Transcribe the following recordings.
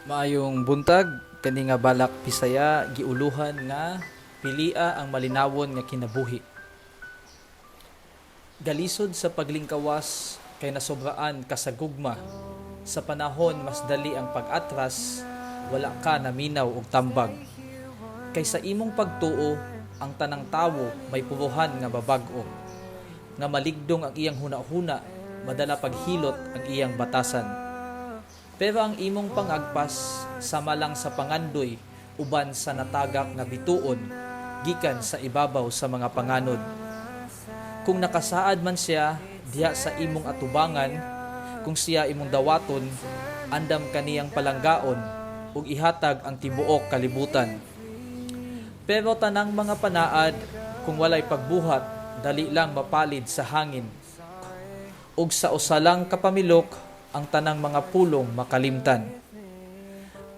Maayong buntag. Kani nga Balak Bisaya giuluhan nga "Pilia ang malinawon nga kinabuhi." Galisod sa paglingkawas kay nasobraan ka sa gugma. Sa panahon mas dali ang pag-atras, wala ka naminaw og tambag. Kay sa imong pagtuo, ang tanang tawo may puruhan nga babag-o. Nga maligdong ang iyang hunahuna, madala paghilot ang iyang batasan. Pero ang imong pangagpas sama lang sa pangandoy uban sa natagak nga bituon gikan sa ibabaw sa mga panganod. Kung nakasaad man siya diha sa imong atubangan, kung siya imong dawaton, andam kaniyang palanggaon ug ihatag ang tibuok kalibutan. Pero tanang mga panaad, kung walay pagbuhat, dali lang mapalid sa hangin. Ug sa usa lang ka pamilok, ang tanang mga pulong makalimtan.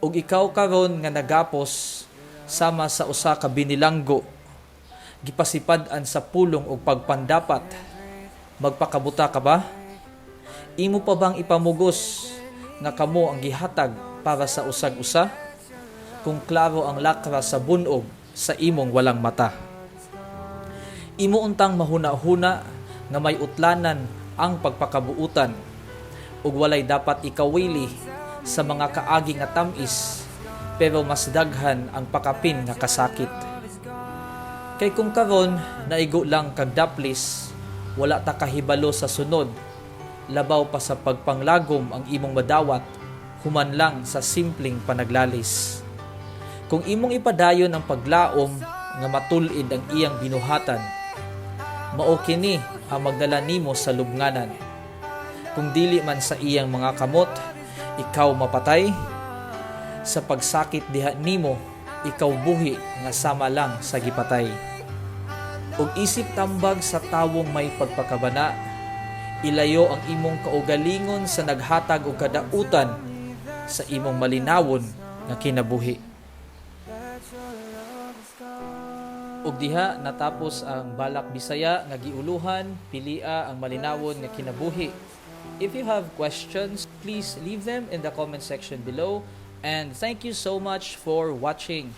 Ug ikaw karon nga nagapos sama sa usa ka binilanggo, gipasipad-an sa pulong og pagpandapat, magpakabuta ka ba? Imo pa bang ipamugos nga kamo ang gihatag para sa usag usa? Kung klaro ang lakra sa bunog sa imong walang mata. Imo untang mahuna-huna nga may utlanan ang pagpakabuutan ug walay dapat ikawili sa mga kaagi nga tam-is, pero mas daghan ang pakapin nga kasakit. Kay kung karon naigo lang kag daplis, wala ta kahibalo sa sunod, labaw pa sa pagpanglagom ang imong madawat human lang sa simpleng panaglalis. Kung imong ipadayon ang paglaom nga matul-id ang iyang binuhatan, mao kini ang magdala nimo sa lubnganan. Kung dili man sa iyang mga kamot, ikaw mapatay, sa pagsakit diha nimo, ikaw buhi nga sama lang sa gipatay. Ug isip tambag sa tawong may pagpakabana, ilayo ang imong kaugalingon sa naghatag og kadautan sa imong malinawon nga kinabuhi. Ug diha natapos ang Balak Bisaya nga giuluhan "Pilia ang malinawon nga kinabuhi." If you have questions, please leave them in the comment section below, and thank you so much for watching.